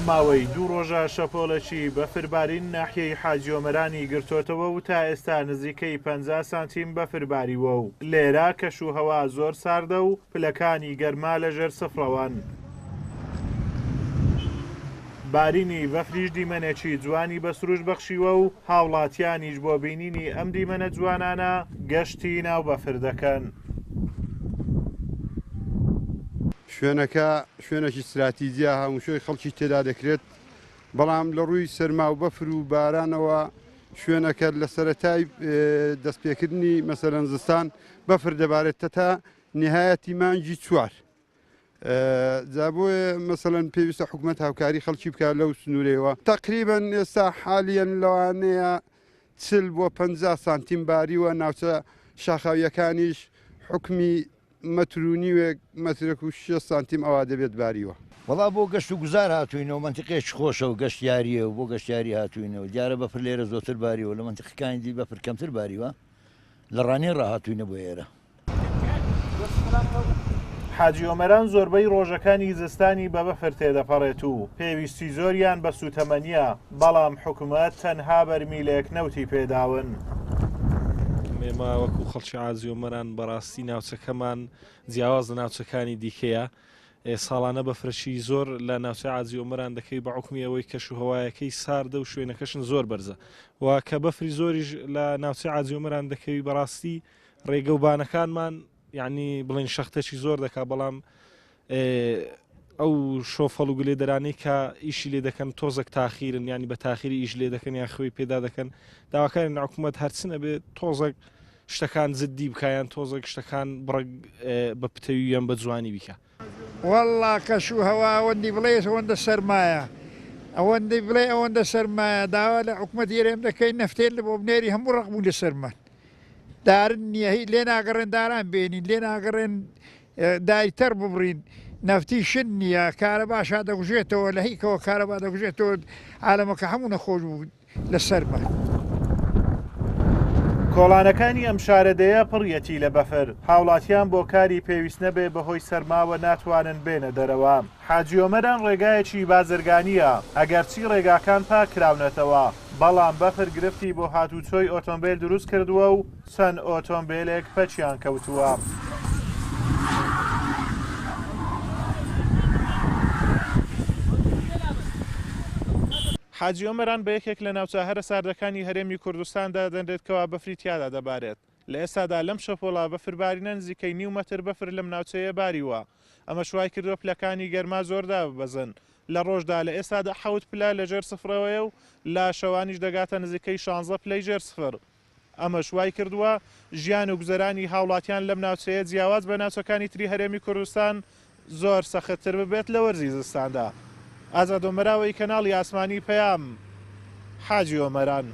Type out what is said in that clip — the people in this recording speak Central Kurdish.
ماوەی دوو ڕۆژە شەپۆڵێکی بەفربارین ناحیەی حاجی ئۆمەرانی گرتۆتەوە و تا ئێستا نزیکەی 50 سانتیم بەفر باریوە و لێرە کەش و هەوا زۆر ساردە و پلەکانی گەرما لە ژێر سفرەوەن. بارینی بەفریش دیمەنێکی جوانی بە سروشت بەخشیوە و هاوڵاتیانیش بۆ بینینی ئەم دیمەنە جوانانە گەشتی ناو بەفر دەکەن. شوێنەکە شوێنێکی ستراتیجیە، هاوشۆی خەڵکی تێدا دەکرێت، بەڵام لە ڕووی سەرما و بەفر و بارانەوە شوێنەکە لە سەرەتای دەستپێکردنی مەسەلەن زستان بەفر دەبارێت تا نهایەتی مانگی چوار. جا بۆیە مەسەلەن پێویستە حکومەت هاوکاری خەڵکی بکات لەو سنوورەیەوە. تەقریبەن ئێستا حالیەن لەوانەیە 40 بۆ 50 سانتیم باریوە، ناوچە شاخاوییەکانیش حوکمی مەتر و نیوێک، مەترێک و 60 سانتیم ئەوا دەبێت باریوە. وەڵا بۆ گەشت و گوزار هاتووینەوە، مەنتیقەیەکی خۆشە و گەشتیارییە و بۆ گەشتیاری هاتووینەوە، دیارە بەفر لێرە زۆرتر باریوە، لە مەنتیقەکانی دی بەفر کەمتر باریوە، لە ڕانیە ڕا هاتووینە بۆ ئێرە. حاجی ئۆمەران زۆربەی ڕۆژەکانی زستانی بە بەفر تێدەپەڕێت و پێویستی زۆریان بە سووتەمەنییە، بەڵام حکومەت تەنها بەرمیلێک نەوتی پێداون. ئێمە وەکو خەڵکی حاجی ئۆمەران بەڕاستی ناوچەکەمان جیاواز لە ناوچەکانی دیکەیە، ساڵانە بەفرەکی زۆر لە ناوچەی حاجی ئۆمەران دەکەوی بە حوکمی ئەوەی کەشوهەوایەکەی ساردە و شوێنەکەشن زۆر بەرزە و کە بەفری زۆریش لە ناوچەی حاجی ئۆمەران دەکەوی بەڕاستی ڕێگە و بانەکانمان یعنی بڵێن شەختێکی زۆر دەکا بەڵام ئەو شۆفەڵ و گلێدەرانەی کە ئیشی لێ دەکەن تۆزێک تاخیرن ینی بە تاخیری ئیش لێ دەکەن یان خوێی پێدا دەکەن داواکارین لە حکوومەت هەرچنە بێ تۆزێک شتەکان جددی بکە یان تۆزێک شتەکان بڕگ بە پتەوی یان بە جوانی بیکە. وەڵڵا کەش و هەوا ئەوەندی بڵێیت ئەوەندە سەرمایە ئەوەندەی بڵێ ئەوەندە سەرمایە داوا لە حکومەتی هەرێم دەکەین نەفتێ لە بۆ بنێری هەموو ڕەق بوو لە سەرمان دارن نییە هی لێ ناگەڕێن داران بێنین لێ ناگەڕێن داری تەڕ ببڕین نەفتی شن نییە کارەباشا دەگوژێتەوە لە هیکەوە کارەبا دەگوژێتەوە عالەمەکە هەموو نەخۆش بوو لە سەرما. کۆڵانەکانی ئەم شارەدێیە پڕیەتی لە بەفر، هاوڵاتیان بۆ کاری پێویست نەبێ بەهۆی سەرماوە ناتوانن بێنە دەرەوە. حاجی ئۆمەران ڕێگایەکی بازرگانییە، ئەگەرچی ڕێگاکان پاک کراونەتەوە، بەڵام بەفر گرفتی بۆ هاتوچۆی ئۆتۆمبێل دروست کردووە و چەند ئۆتۆمبێلێک پەکیان کەوتووە. حاجی ئۆمەران بە یەکێک لە ناوچە هەرە ساردەکانی هەرێمی کوردستان دادەنرێت کەوا بەفری تیادا دەبارێت. لە ئێستادا لەم شەپۆڵە بەفربارینە نزیکەی نیو مەتر بەفر لەم ناوچەیە باریوە، ئەمەش وایکردووە پلەکانی گەرما زۆر داببەزن، لە ڕۆژدا لە ئێستادا حەوت پلە لە ژێر سفرەوەیە و لە شەوانیش دەگاتە نزیکەی شانزە پلەی ژێر سفر. ئەمەش وایکردووە ژیان و گوزەرانی هاوڵاتیان لەم ناوچەیە جیاواز بە ناوچەکانی تری هەرێمی کوردستان زۆر سەختتر ببێت لە وەرزی زستاندا. ئازاد ئۆمەراوەی کەناڵی ئاسمانی پەیام، حاجی ئۆمەران.